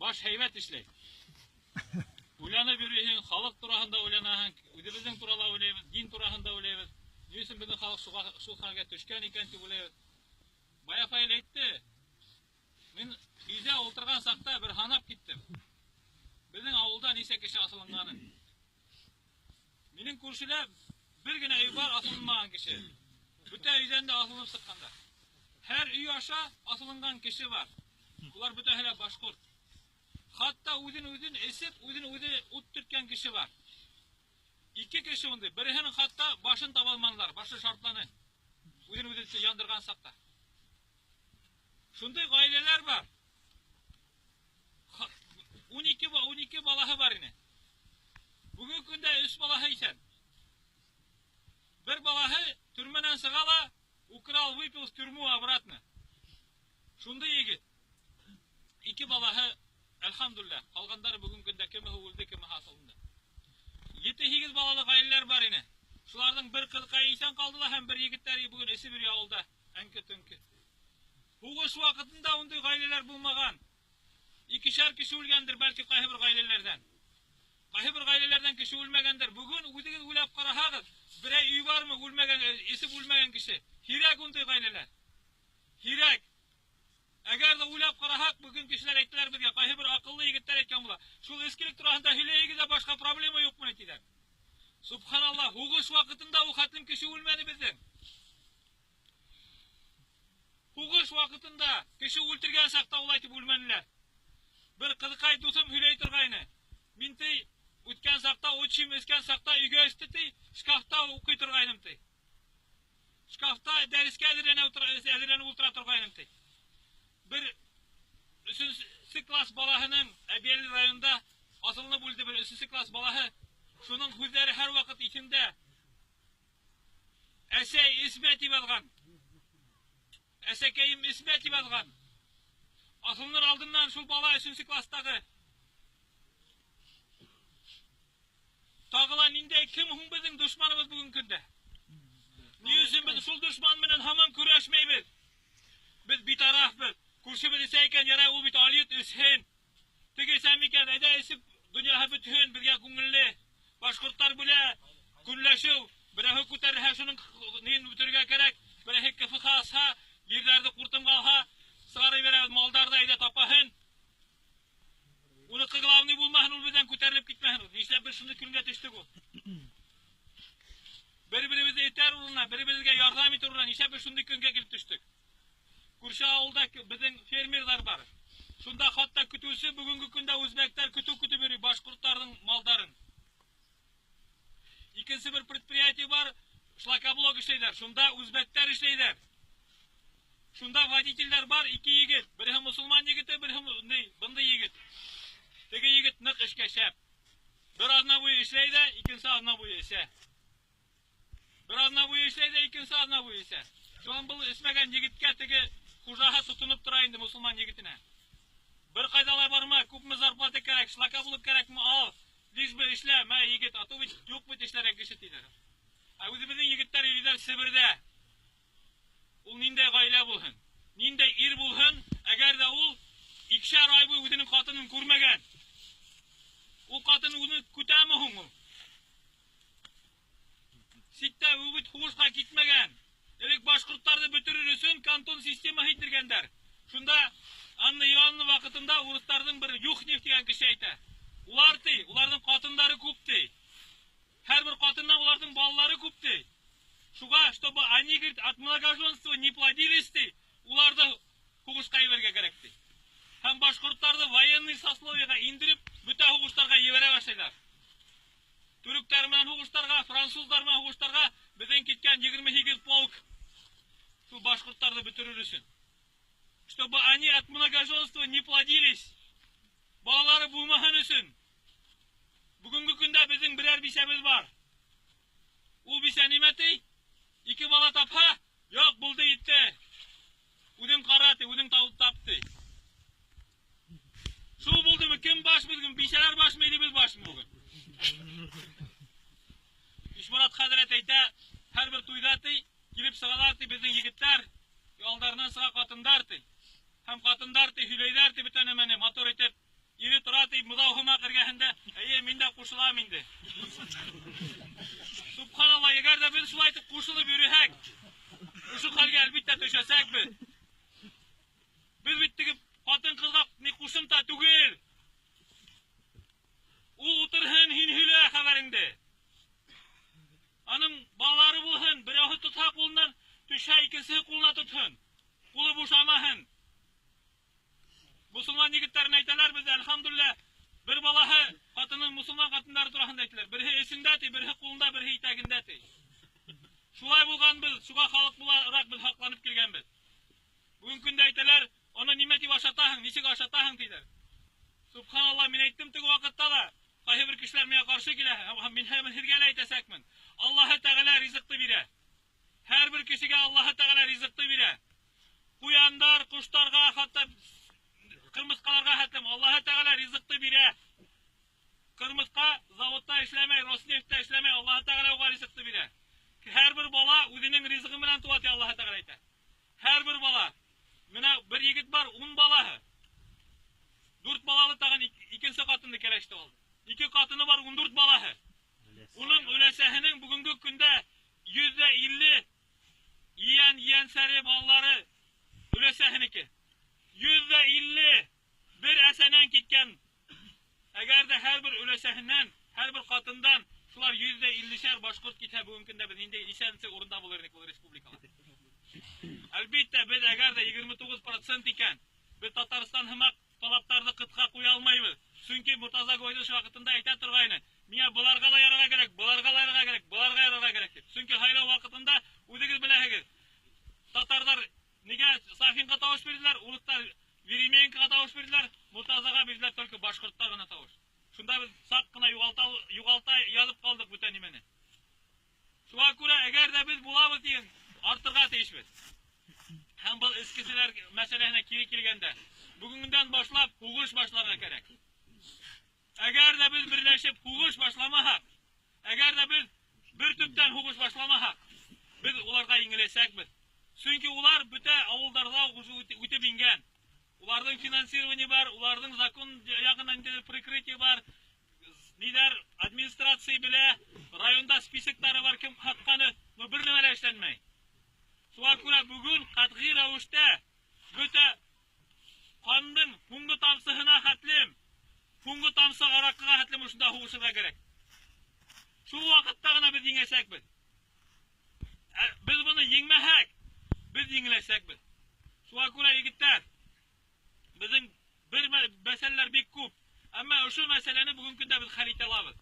Баш һәйбәт эшләй. Уйланып йөрөйһөң, халыҡ тураһында уйланаһың, үҙебеҙҙең турала уйлайбыҙ, дин тураһында уйлайбыҙ. Ни өсөн беҙҙең халыҡ шуға шул хәлгә төшкән икән тип уйлайбыҙ. Бая Фаил әйтте. Мин өйҙә ултырған саҡта бер һанап киттем. Беҙҙең ауылда нисә кеше аҫылынғанын. Минең күршелә бер генә өй бар аҫылынмаған кеше. Бөтә өйҙән дә аҫылынып сыҡҡандар. Һәр өй аша аҫылынған кеше бар. Улар бөтәһе лә башҡорт. Хатта үҙен үҙен эсеп, үҙен үҙе ут төрткән кеше бар. Ике кеше ундай. Береһенең хатта башын таба алманылар, башы шартланы. Үҙен үҙе яндырған саҡта. Шундай ғаиләләр бар. 12 12 балаһы бар ине. Бөгөнгө көндә 3 балаһы иҫән. Бер балаһы төрмәнән сыға ла, украл, выпил, в тюрьму обратно. Шундай егет. Ике балаһы, әлхәмдүлилләһ, ҡалғандары бөгөнгө көндә кемеһе үлде, кемеһе аҫылынды. 7-8 балалы ғаиләләр бар ине. Шуларҙың бер ҡыҙыҡайы иҫән ҡалды ла һәм бер егеттәре бөгөн эсеп йөрөй ауылда, әңке-төнкө. Һуғыш ваҡытында ундай ғаиләләр булмаған. Икешәр кеше үлгәндер бәлки ҡайһы бер ғаиләләрҙән. Ҡайһы бер ғаиләләрҙән кеше үлмәгәндер. Бөгөн үҙегеҙ уйлап ҡараһағыҙ, берәй өй бармы үлмәгән, эсеп үлмәгән кеше? Һирәк ундай ғаиләләр. Һирәк. Әгәр ҙә уйлап ҡараһаҡ, бөгөн кешеләр әйттеләр беҙгә, ҡайһы бер аҡыллы егеттәр әйткән була. Шул эскелек тураһында һөйләйегеҙ ҙә, башҡа проблема юҡмы тиҙәр. Субханаллаһ, һуғыш ваҡытында ул хәтлем кеше үлмәне беҙҙең. Һуғыш ваҡытында кеше үлтергән саҡта улай итеп үлмәнеләр. Бер ҡыҙыҡай дуҫым һөйләй торғайны. Мин ти үткән саҡта, отчим эскән саҡта өйгә эсте ти, шкафта уҡый торғайным ти. Шкафта дәрескә әҙерләнә утыра, әҙерләнеп ултыра торғайным ти. Бер өсөнсө класс балаһының Әбйәлил районында асылынып үлде бер өсөнсө класс балаһы. Шуның һүҙҙәре һәр ваҡыт иҫемдә. Әсәй, эсмә тип яҙған. Әсәкәйем, эсмә тип яҙған. Асылыныр алдыннан шул бала өсөнсө класстағы. Тағы ла ниндәй кем һуң беҙҙең дошманыбыҙ бөгөнгө көндә? Ни өсөн беҙ шул дошман менән һаман көрәшмәйбеҙ? Беҙ битарафбыҙ. Күршебеҙ эсә икән, ярай, ул бит алйот, эсһен. Теге эсә микән, әйҙә эсеп, донъяһы бөтһөн, беҙгә күңелле. Башҡорттар белә көнләшеү, берәүһе күтәрелһә, шуның нин бөтөрөргә кәрәк, берәүһе КФХ асһа, ерҙәрҙе ҡуртымға алһа, сығарып ебәрәбеҙ малдарҙы, әйҙә тапаһын. Уныҡы главный булмаһын, ул беҙҙән күтәрелеп китмәһен. Нишләп беҙ шундай көнгә төштөк ул? Бер-беребеҙҙе этәр урынына, бер-беребеҙгә ярҙам итер урынына, нишләп беҙ шундай көнгә килеп төштөк? Күрше ауылда беҙҙең фермерҙар бар. Шунда хатта көтөүсе бөгөнгө көндә үзбәктәр көтөү көтөп йөрөй башҡорттарҙың малдарын. Икенсе бер предприятие бар, шлакоблок эшләйҙәр. Шунда үзбәктәр эшләйҙәр. Шунда водительдәр бар, ике егет. Береһе мосолман егете, береһе ни, бындай егет. Теге егет ныҡ эшкә шәп. Бер аҙна буйы эшләй ҙә, икенсе аҙна буйы эсә. Бер аҙна буйы эшләй ҙә, икенсе аҙна буйы эсә. Шунан был эсмәгән егеткә теге хужаһы тотоноп тора инде мосолман егетенә. Бер ҡайҙа ла барма, күпме зарплата кәрәк, шлакоблок кәрәкме, ал. Лишь бы эшлә, мә егет, а то бит юҡ бит эшләргә кеше тиҙәр. Ә үҙебеҙҙең егеттәр йөрөйҙәр Себерҙә. Ул ниндәй ғаилә булһын, ниндәй ир булһын, әгәр ҙә ул икешәр ай буйы үҙенең ҡатынын күрмәгән. Ул ҡатын уны көтәме һуң ул? Ситтә ул бит һуғышҡа китмәгән. Элек башҡорттарҙы бөтөрөр өсөн кантон системаһы индергәндәр. Шунда Анна Иоанна ваҡытында урыҫтарҙың бер Юхнев тигән кеше әйтә. Улар ти, уларҙың ҡатындары күп ти. Һәр бер ҡатындан уларҙың балалары күп ти. Шуға, чтобы они, говорит, от многоженства не плодились ти, уларҙы һуғышҡа ебәрергә кәрәк ти. Һәм башҡорттарҙы военный сословиеға индереп, бөтә һуғыштарға ебәрә башлайҙар. Төрөктәр менән һуғыштарға, француздар менән һуғыштарға беҙҙең киткән 28 полк шул башҡорттарҙы бөтөрөр өсөн. Чтобы они от многоженства не плодились. Балалары булмаһын өсөн. Бөгөнгө көндә беҙҙең берәр бисәбеҙ бар. Ул бисә нимә ти? Ике бала тапһа, юҡ, булды, етте. Үҙең ҡара ти, үҙең тап ти. Шул булдымы? Кем баш бөгөн? Бисәләр башмы или беҙ башмы бөгөн? Ишморат хәҙрәт әйтә, һәр бер туйҙа ти, килеп сығалар ти беҙҙең егеттәр, алдарынан сыға ҡатындар ти. Һәм ҡатындар ти, һөйләйҙәр ти бөтә нәмәне матур итеп. Ире тора ти, быҙау һымаҡ эргәһендә, эйе, мин дә ҡушылам инде. Субханалла, әгәр ҙә беҙ шулай итеп ҡушылып йөрөһәк, ошо хәлгә әлбиттә төшәсәкбеҙ. Беҙ бит теге ҡатын-ҡыҙға ни ҡушымта түгел. Ул ултырһын, һин һөйлә хәбәреңде. Аның балалары булһын, берәүһе тотһа ҡулынан, төшһә икенсеһе ҡулына тотһон. Ҡулы бушамаһын. Мосолман егеттәренә әйтәләр беҙҙә, әлхәмдүлилләһ, бер балаһы ҡатының мосолман ҡатындары тураһында әйтәләр. Береһе эсендә ти, береһе ҡулында, береһе итәгендә ти. Шулай булғанбыҙ, шуға халыҡ булараҡ беҙ һаҡланып килгәнбеҙ. Бөгөн көндә әйтәләр, уны нимә тип ашатаһың, нисек ашатаһың тиҙәр. Субханалла, мин әйттем теге ваҡытта ла, ҡайһы бер кешеләр миңә ҡаршы килә, һәм мин һәм һеҙгә лә әйтәсәкмен. Аллаһы Тәғәлә ризыҡты бирә. Һәр бер кешегә Аллаһы Тәғәлә ризыҡты бирә. Ҡуяндар, ҡоштарға, хатта ҡырмыҫҡаларға хәтлем Аллаһы Тәғәлә ризыҡты бирә. Ҡырмыҫҡа заводта эшләмәй, Роснефтьтә эшләмәй, Аллаһы Тәғәлә уға ризыҡты бирә. Һәр бер бала үҙенең ризығы менән туа ти Аллаһы Тәғәлә әйтә. Һәр бер бала. Менә бер егет бар, 10 балаһы. 4 балалы тағын икенсе ҡатынды кәләште алды. 2 ҡатыны бар, 14 балаһы. Уның өләсәһенең бөгөнгө көндә 50% ейән, ейәнсәре балалары өләсәһенеке. 50% бер әсәнән киткән. Әгәр ҙә һәр бер өләсәһенән, һәр бер ҡатындан шулар 50%-шәр башҡорт китһә, бөгөнгө көндә беҙ ниндәй нисәнсе урында булыр инек был республикала. Әлбиттә, беҙ әгәр ҙә 29% икән, беҙ Татарстан һымаҡ талаптарҙы ҡытҡа ҡуя алмайбыҙ. Сөнки Муртаза Гыйбадуллович ваҡытында әйтә торғайны, миңә быларға ла ярарға кәрәк, быларға ла ярарға кәрәк, быларға ярарға кәрәк тип. Сөнки һайлау ваҡытында үҙегеҙ беләһегеҙ, татарҙар нигә Сафинға тауыш бирҙеләр, урыҫтар Веремеенкоға тауыш бирҙеләр, Муртазаға бирҙеләр только башҡорттар ғына тауыш. Шунда беҙ саҡ ҡына юғалта яҙып ҡалдыҡ бүтән нимәне. Шуға күрә, әгәр ҙә беҙ булабыҙ тигән, артырға тейешбеҙ. Һәм был эскеселәр мәсьәләһенә кире килгәндә, бөгөнгөндән башлап һуғыш башларға кәрәк. Әгәр ҙә беҙ берләшеп һуғыш башламаһаҡ, әгәр ҙә беҙ бер төптән һуғыш башламаһаҡ, беҙ уларға еңеләсәкбеҙ. Сөнки улар бөтә ауылдарҙа үтеп ингән. Уларҙың финансирование бар, уларҙың закон яғынан ниндәйҙер прикрытие бар, ниҙәр администрация белә, районда списоктары бар, кем һатҡаны, но бер нәмә лә эшләнмәй. Шуға күрә бөгөн ҡәтғи рәүештә бөтә ҡандың һуңғы тамсыһына хәтлем, һуңғы тамсы араҡыға хәтлем ошонда һуғышырға кәрәк. Шул ваҡытта ғына беҙ еңәсәкбеҙ. Беҙ быны еңмәһәк, беҙ еңеләсәкбеҙ. Шуға күрә, егеттәр, беҙҙең бер мәсьәләләр бик күп, әммә ошо мәсьәләне бөгөнгө көндә беҙ хәл итә алабыҙ.